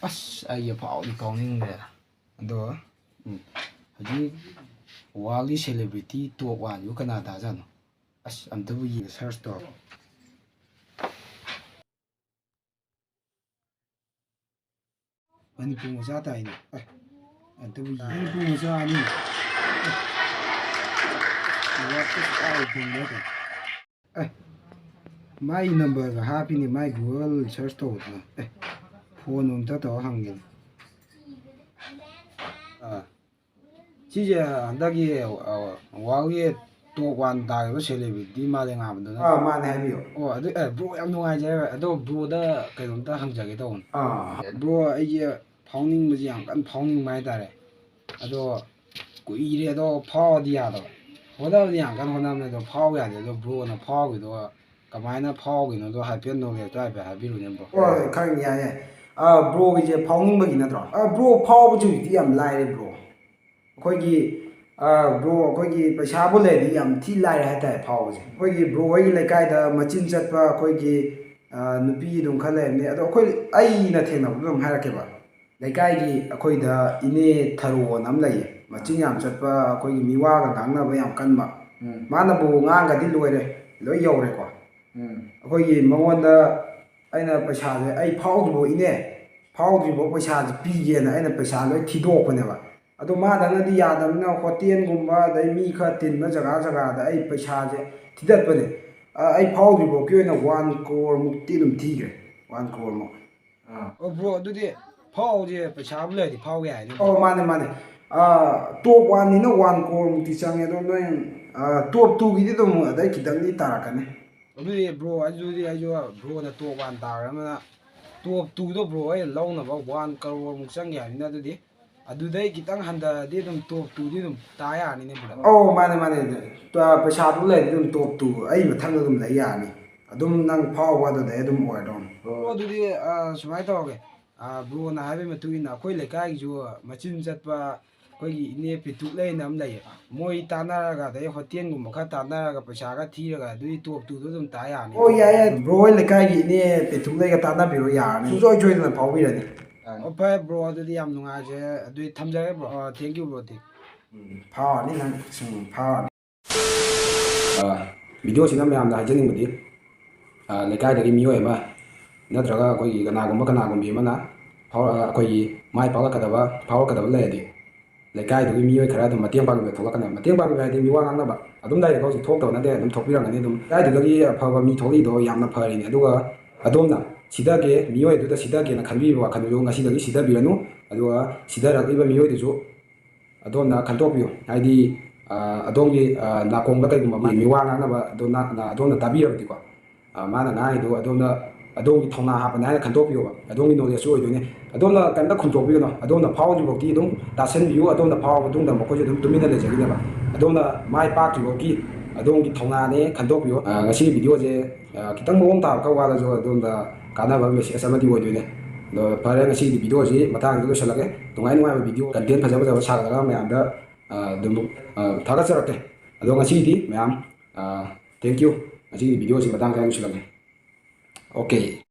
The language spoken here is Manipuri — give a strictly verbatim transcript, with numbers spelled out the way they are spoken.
ꯑꯁ, ꯑꯩꯁꯦ ꯐꯥꯎꯗꯤ ꯐꯥꯎꯅꯤꯡꯗ꯭ꯔꯦ꯫ ꯑꯗꯣ, ꯎꯝ, ꯍꯧꯖꯤꯛ ꯋꯥꯔꯜꯒꯤ ꯁꯦꯂꯦꯕ꯭ꯔꯤꯇꯤ ꯇꯣꯞ ꯋꯥꯟꯁꯤꯕꯨ ꯀꯅꯥ ꯇꯥꯖꯥꯠꯅꯣ? ꯑꯁ, ꯑꯝꯇꯕꯨ ꯌꯦꯡꯒꯦ, ꯁꯔꯁ ꯇꯧꯔꯣ꯫ ꯃꯅꯤꯄꯨꯔ ꯃꯆꯥ ꯇꯥꯏꯅꯦ꯫ ꯑꯦ, ꯑꯝꯇꯕꯨ ꯌꯦꯡꯒꯦ꯫ ꯃꯅꯤꯄꯨꯔ ꯃꯆꯥ ꯑꯅꯤ꯫ ꯑꯦ, ꯃꯥꯏ ꯅꯝꯕꯔꯒ ꯍꯥꯞꯄꯤꯅꯦ, ꯃꯥꯏ ꯒꯨꯒꯜ ꯁꯔꯁ ꯇꯧꯕꯗꯨꯅ꯫ ꯑꯦ, ꯐꯣꯟ ꯑꯝꯇ ꯇꯧꯔ ꯍꯪꯒꯦꯅꯦ꯫ ꯑꯥ, ꯁꯤꯁꯦ ꯍꯟꯗꯛꯀꯤ, ꯑ, ꯋꯥꯔꯜꯒꯤ ꯇꯣꯞ ꯋꯥꯟ ꯇꯥꯈꯤꯕ ꯁꯦꯂꯦꯕ꯭ꯔꯤꯇꯤ ꯃꯥꯂꯦꯝꯉꯥꯟꯕꯗꯨ ꯅꯠꯇ꯭ꯔꯣ? ꯑꯥ, ꯃꯥꯅꯦ, ꯍꯥꯏꯕꯤꯌꯨ꯫ ꯑꯣ, ꯑꯗꯨ, ꯑꯦ, ꯕ꯭ꯔꯣ, ꯌꯥꯝ ꯅꯨꯡꯉꯥꯏꯖꯔꯦ꯫ ꯑꯗꯣ ꯕ꯭ꯔꯣꯗ ꯀꯩꯅꯣꯝꯇ ꯍꯪꯖꯒꯦ ꯇꯧꯕꯅꯤ꯫ ꯑꯥ꯫ ꯕ꯭ꯔꯣ, ꯑꯩꯁꯦ ꯐꯥꯎꯅꯤꯡꯕꯁꯦ ꯌꯥꯝ ꯀꯟꯅ ꯐꯥꯎꯅꯤꯡꯕ ꯍꯥꯏꯇꯥꯔꯦ꯫ ꯑꯗꯣ ꯀꯨꯏꯔꯦ, ꯑꯗꯣ ꯐꯥꯎꯔꯗꯤ ꯌꯥꯗꯕ꯫ ꯍꯣꯠꯅꯕꯗꯤ ꯌꯥꯝ ꯀꯟꯅ ꯍꯣꯠꯅꯕꯅꯦ, ꯑꯗꯣ ꯐꯥꯎ ꯌꯥꯗꯦ꯫ ꯑꯗꯣ ꯕ꯭ꯔꯣꯅ ꯐꯥꯎꯈꯤꯗꯣ ꯀꯃꯥꯏꯅ ꯐꯥꯎꯈꯤꯅꯣꯗꯣ ꯍꯥꯏꯐꯦꯠ ꯅꯣꯂꯦꯖꯇꯣ ꯍꯥꯏꯐꯦꯠ ꯍꯥꯏꯕꯤꯔꯨꯅꯦ, ꯕ꯭ꯔꯣ꯫ ꯍꯣꯏ, ꯈꯪꯉꯤ, ꯌꯥꯏ, ꯌꯥꯏ꯫ ꯑ, ꯕ꯭ꯔꯣꯒꯤꯁꯦ ꯐꯥꯎꯅꯤꯡꯕꯒꯤ ꯅꯠꯇ꯭ꯔꯣ? ꯑ, ꯕ꯭ꯔꯣ, ꯐꯥꯎꯕꯁꯤꯕꯨꯗꯤ ꯌꯥꯝ ꯂꯥꯏꯔꯦ, ꯕ꯭ꯔꯣ꯫ ꯑꯩꯈꯣꯏꯒꯤ, ꯑ, ꯕ꯭ꯔꯣ, ꯑꯩꯈꯣꯏꯒꯤ ꯄꯩꯁꯥꯕꯨ ꯂꯩꯔꯗꯤ ꯌꯥꯝ ꯊꯤ ꯂꯥꯏꯔꯦ ꯍꯥꯏꯇꯥꯔꯦ ꯐꯥꯎꯕꯁꯦ꯫ ꯑꯩꯈꯣꯏꯒꯤ ꯕ꯭ꯔꯣ ꯍꯣꯏꯒꯤ ꯂꯩꯀꯥꯏꯗ ꯃꯆꯤꯟ ꯆꯠꯄ ꯑꯩꯈꯣꯏꯒꯤ, ꯑ, ꯅꯨꯄꯤ ꯑꯗꯨꯝ ꯈꯔ ꯂꯩꯔꯝꯅꯤ꯫ ꯑꯗꯣ ꯑꯩꯈꯣꯏ, ꯑꯩꯅ ꯊꯦꯡꯅꯕꯗꯣ ꯑꯗꯨꯝ ꯍꯥꯏꯔꯛꯀꯦꯕ꯫ ꯂꯩꯀꯥꯏꯒꯤ ꯑꯩꯈꯣꯏꯗ ꯏꯅꯦ ꯊꯔꯣꯅ ꯑꯃ ꯂꯩꯌꯦ, ꯃꯆꯤꯟ ꯌꯥꯝ ꯆꯠꯄ, ꯑꯩꯈꯣꯏꯒꯤ ꯃꯤꯋꯥꯒ ꯉꯥꯡꯅꯕ ꯌꯥꯝ ꯀꯟꯕ꯫ ꯎꯝ꯫ ꯃꯥꯅꯕꯨ ꯉꯥꯡꯒꯗꯤ ꯂꯣꯏꯔꯦ, ꯂꯣꯏ ꯌꯧꯔꯦꯀꯣ꯫ ꯎꯝ꯫ ꯑꯩꯈꯣꯏꯒꯤ ꯃꯉꯣꯟꯗ ꯑꯩꯅ ꯄꯩꯁꯥꯁꯦ, "ꯑꯩ ꯐꯥꯎꯗ꯭ꯔꯤꯕꯣ ꯏꯅꯦ, ꯐꯥꯎꯗ꯭ꯔꯤꯕꯣ ꯄꯩꯁꯥꯁꯦ ꯄꯤꯒꯦꯅ" ꯑꯩꯅ ꯄꯩꯁꯥ ꯂꯣꯏ ꯊꯤꯗꯣꯛꯄꯅꯦꯕ꯫ ꯑꯗꯣ ꯃꯥꯗꯪꯅꯗꯤ ꯌꯥꯗꯕꯅꯤꯅ ꯍꯣꯇꯦꯜꯒꯨꯝꯕ, ꯑꯗꯩ ꯃꯤ ꯈꯔ ꯇꯤꯟꯕ ꯖꯒꯥ ꯖꯒꯥꯗ ꯑꯩ ꯄꯩꯁꯥꯁꯦ ꯊꯤꯗꯠꯄꯅꯦ꯫ ꯑ, "ꯑꯩ ꯐꯥꯎꯗ꯭ꯔꯤꯐꯥꯎꯒꯤ ꯑꯣꯏꯅ ꯋꯥꯟ ꯀ꯭ꯔꯣꯔ ꯃꯨꯛꯇꯤ ꯑꯗꯨꯝ ꯊꯤꯈ꯭ꯔꯦ, ꯋꯥꯟ ꯀ꯭ꯔꯣꯔ ꯃꯨꯛ"꯫ ꯑꯥ꯫ ꯑꯣ, ꯕ꯭ꯔꯣ, ꯑꯗꯨꯗꯤ ꯐꯥꯎꯁꯦ ꯄꯩꯁꯥꯕꯨ ꯂꯩꯔꯗꯤ ꯐꯥꯎ ꯌꯥꯏꯅꯦ꯫ ꯑꯣ, ꯃꯥꯅꯦ, ꯃꯥꯅꯦ꯫ ꯑꯥ, ꯇꯣꯞ ꯋꯥꯟꯅꯤꯅ ꯋꯥꯟ ꯀ꯭ꯔꯣꯔ ꯃꯨꯛꯇꯤ ꯆꯪꯉꯦ, ꯑꯗꯣ ꯅꯣꯏ, ꯑꯥ, ꯇꯣꯞ ꯇꯨꯒꯤꯗꯤ ꯑꯗꯨꯝ ꯑꯗꯩ ꯈꯤꯇꯪꯗꯤ ꯇꯥꯔꯛꯀꯅꯤ꯫ ꯑꯗꯨꯗꯤ ꯕ꯭ꯔꯣ, ꯑꯗꯨꯗꯤ ꯑꯩꯁꯨ ꯕ꯭ꯔꯣꯅ ꯇꯣꯞ ꯋꯥꯟ ꯇꯥꯈ꯭ꯔꯕꯅꯤꯅ, ꯇꯣꯞ ꯇꯨꯗꯣ ꯕ꯭ꯔꯣ ꯑꯩꯅ ꯂꯧꯅꯕ ꯋꯥꯟ ꯀ꯭ꯔꯣꯔ ꯃꯨꯛ ꯆꯪꯒꯦ ꯍꯥꯏꯕꯅꯤꯅ, ꯑꯗꯨꯗꯤ ꯑꯗꯨꯗꯩ ꯈꯤꯇꯪ ꯍꯟꯊꯔꯗꯤ ꯑꯗꯨꯝ ꯇꯣꯞ ꯇꯨꯗꯤ ꯑꯗꯨꯝ ꯇꯥ ꯌꯥꯔꯅꯤꯅꯦ, ꯕ꯭ꯔꯣ꯫ ꯑꯧ, ꯃꯥꯅꯦ, ꯃꯥꯅꯦ꯫ ꯇ-, ꯄꯩꯁꯥꯗꯨ ꯂꯩꯔꯗꯤ ꯑꯗꯨꯝ ꯇꯣꯞ ꯇꯨ ꯑꯩ ꯃꯊꯪꯗ ꯑꯗꯨꯝ ꯂꯩ ꯌꯥꯔꯅꯤ꯫ ꯑꯗꯨꯝ ꯅꯪ ꯐꯥꯎꯕ ꯑꯗꯨꯗꯩ ꯑꯗꯨꯝ ꯑꯣꯏꯔꯗꯧꯅꯤ꯫ ꯑꯣ, ꯑꯗꯨꯗꯤ, ꯑ, ꯁꯨꯃꯥꯏꯅ ꯇꯧꯔꯒꯦ꯫ ꯑ, ꯕ꯭ꯔꯣꯅ ꯍꯥꯏꯕꯒꯤ ꯃꯇꯨꯡ ꯏꯟꯅ ꯑꯩꯈꯣꯏ ꯂꯩꯀꯥꯏꯒꯤꯁꯨ ꯃꯆꯤꯟ ꯆꯠꯄ ꯑꯩꯈꯣꯏꯒꯤ ꯏꯅꯦ ꯄꯤꯇꯨꯛ ꯂꯩꯅ ꯑꯃ ꯂꯩꯌꯦ꯫ ꯃꯣꯏ ꯇꯥꯟꯅꯔꯒ, ꯑꯗꯩ ꯍꯣꯇꯦꯜꯒꯨꯝꯕ ꯈꯔ ꯇꯥꯟꯅꯔꯒ, ꯄꯩꯁꯥ ꯈꯔ ꯊꯤꯔꯒ, ꯑꯗꯨꯗꯤ ꯇꯣꯞ ꯇꯨꯗꯣ ꯑꯗꯨꯝ ꯇꯥ ꯌꯥꯔꯅꯤ꯫ ꯑꯣ, ꯌꯥꯏ, ꯌꯥꯏ꯫ ꯕ꯭ꯔꯣ ꯍꯣꯏ ꯂꯩꯀꯥꯏꯒꯤ ꯏꯅꯦ ꯄꯤꯇꯨꯛ ꯂꯩꯒ ꯇꯥꯟꯅꯕꯤꯔꯣ, ꯌꯥꯔꯅꯤ꯫ ꯁꯨꯡꯁꯣꯏ ꯁꯣꯏꯗꯅ ꯐꯥꯎꯕꯤꯔꯅꯤ꯫ ꯑꯣ, ꯐꯔꯦ bro, ꯑꯗꯨꯗꯤ ꯌꯥꯝ ꯅꯨꯡꯉꯥꯏꯖꯔꯦ꯫ ꯑꯗꯨꯗꯤ ꯊꯝꯖꯔꯒꯦ bro꯫ ꯑ, thank you bro꯫ ꯎꯝ, ꯐꯥꯎꯔꯅꯤ ꯅꯪ, ꯎꯝ, ꯐꯥꯎꯔꯅꯤ꯫ ꯑ, video ꯁꯤꯅ ꯃꯌꯥꯝꯗ ꯍꯥꯏꯖꯅꯤꯡꯕꯗꯤ, ꯑ, ꯂꯩꯀꯥꯏꯗꯒꯤ ꯃꯤꯑꯣꯏ ꯑꯃ ꯅꯠꯇ꯭ꯔꯒ ꯑꯩꯈꯣꯏꯒꯤ ꯀꯅꯥꯒꯨꯝꯕ ꯀꯅꯥꯒꯨꯝꯕꯤ ꯑꯃꯅ ꯐꯥꯎꯔ-, ꯑ, ꯑꯩꯈꯣꯏꯒꯤ ꯃꯥꯏ ꯄꯥꯛꯂꯛꯀꯗꯕ, ꯐꯥꯎꯔꯛꯀꯗꯕ ꯂꯩꯔꯗꯤ, ꯂꯩꯀꯥꯏꯗꯨꯒꯤ ꯃꯤꯑꯣꯏ ꯈꯔ ꯑꯗꯨꯝ ꯃꯇꯦꯡ ꯄꯥꯡꯕꯤꯕ ꯊꯣꯛꯂꯛꯀꯅꯦꯕ꯫ ꯃꯇꯦꯡ ꯄꯥꯡꯕꯤꯕ ꯍꯥꯏꯗꯤ ꯃꯤꯋꯥ ꯉꯥꯡꯅꯕ ꯑꯗꯨꯝ ꯂꯩꯔꯦꯀꯣ, ꯍꯧꯖꯤꯛ ꯊꯣꯛꯇꯕ ꯅꯠꯇꯦ, ꯑꯗꯨꯝ ꯊꯣꯛꯄꯤꯔꯝꯒꯅꯤ꯫ ꯑꯗꯨꯝ ꯂꯩꯀꯥꯏꯗꯨꯗꯒꯤ ꯑꯐꯕ ꯃꯤ ꯊꯣꯛꯂꯛꯏꯗꯣ ꯌꯥꯝꯅ ꯐꯔꯤꯅꯤ꯫ ꯑꯗꯨꯒ ꯑꯗꯣꯝꯅ ꯁꯤꯗꯒꯦ, ꯃꯤꯑꯣꯏ ꯑꯗꯨꯗ ꯁꯤꯗꯒꯦꯅ ꯈꯟꯕꯤꯕ ꯋꯥꯈꯜꯗꯨꯁꯨ ꯉꯁꯤꯗꯒꯤ ꯁꯤꯗꯕꯤꯔꯅꯨ꯫ ꯑꯗꯨꯒ ꯁꯤꯗꯔꯛꯂꯤꯕ ꯃꯤꯑꯣꯏꯗꯨꯁꯨ ꯑꯗꯣꯝꯅ ꯈꯟꯗꯣꯛꯄꯤꯌꯨ꯫ ꯍꯥꯏꯗꯤ, ꯑ, ꯑꯗꯣꯝꯒꯤ, ꯑ, ꯅꯥꯀꯣꯡꯗ ꯀꯩꯒꯨꯝꯕ ꯃꯥꯒꯤ ꯃꯤꯋꯥ ꯉꯥꯡꯅꯕ ꯑꯗꯣꯝꯅ, ꯅ-, ꯑꯗꯣꯝꯅ ꯇꯥꯕꯤꯔꯕꯗꯤꯀꯣ, ꯑ, ꯃꯥꯅ ꯉꯥꯡꯉꯤꯗꯣ ꯑꯗꯣꯝꯅ, ꯑꯗꯣꯝꯒꯤ ꯊꯧꯅꯥ ꯍꯥꯞꯄꯅꯤ ꯍꯥꯏꯅ ꯈꯟꯗꯣꯛꯄꯤꯌꯣꯕ꯫ ꯑꯗꯣꯝꯒꯤ knowledgeꯁꯨ ꯑꯣꯏꯗꯣꯏꯅꯦ꯫ ꯑꯗꯣꯝꯅ ꯀꯩꯝꯇ ꯈꯨꯝꯗꯣꯛꯄꯤꯒꯅꯨ꯫ ꯑꯗꯣꯝꯅ ꯐꯥꯎꯗ꯭ꯔꯤꯐꯥꯎꯗꯤ ꯑꯗꯨꯝ ꯇꯥꯁꯟꯕꯤꯌꯨ꯫ ꯑꯗꯣꯝꯅ ꯐꯥꯎꯔꯕ ꯃꯇꯨꯡꯗ ꯃꯈꯣꯏꯁꯨ ꯑꯗꯨꯝ ꯇꯨꯃꯤꯟꯅ ꯂꯩꯖꯈꯤꯅꯦꯕ꯫ ꯑꯗꯣꯝꯅ ꯃꯥꯏ ꯄꯥꯛꯇ꯭ꯔꯤꯐꯥꯎꯒꯤ ꯑꯗꯣꯝꯒꯤ ꯊꯧꯅꯥꯅꯦ ꯈꯟꯗꯣꯛꯄꯤꯌꯨ꯫ ꯑ, ꯉꯁꯤꯒꯤ videoꯁꯦ, ꯑ, ꯈꯤꯇꯪ ꯃꯑꯣꯡ ꯇꯥꯕ ꯈꯔ ꯋꯥꯠꯂꯁꯨ ꯑꯗꯣꯝꯗ ꯀꯥꯟꯅꯕ message ꯑꯃꯗꯤ ꯑꯣꯏꯗꯣꯏꯅꯦ꯫ ꯑꯗꯣ ꯐꯔꯦ, ꯉꯁꯤꯒꯤ videoꯁꯤ ꯃꯇꯥꯡꯁꯤꯗ ꯂꯣꯏꯁꯤꯜꯂꯒꯦ꯫ ꯅꯨꯡꯉꯥꯏ ꯅꯨꯡꯉꯥꯏꯕ video content ꯐꯖ ꯐꯖꯕ ꯁꯥꯒꯠꯂꯒ ꯃꯌꯥꯝꯗ, ꯑ, ꯑꯗꯨꯝ, ꯑ, ꯊꯥꯒꯠꯆꯔꯛꯀꯦ꯫ ꯑꯗꯣ ꯉꯁꯤꯒꯤꯗꯤ ꯃꯌꯥꯝ, ꯑ, thank you꯫ ꯉꯁꯤꯒꯤ videoꯁꯤ ꯃꯇꯥꯡ ꯁ꯭ꯋꯥꯏꯗ ꯂꯣꯏꯁꯤꯜꯂꯒꯦ꯫ Okay꯫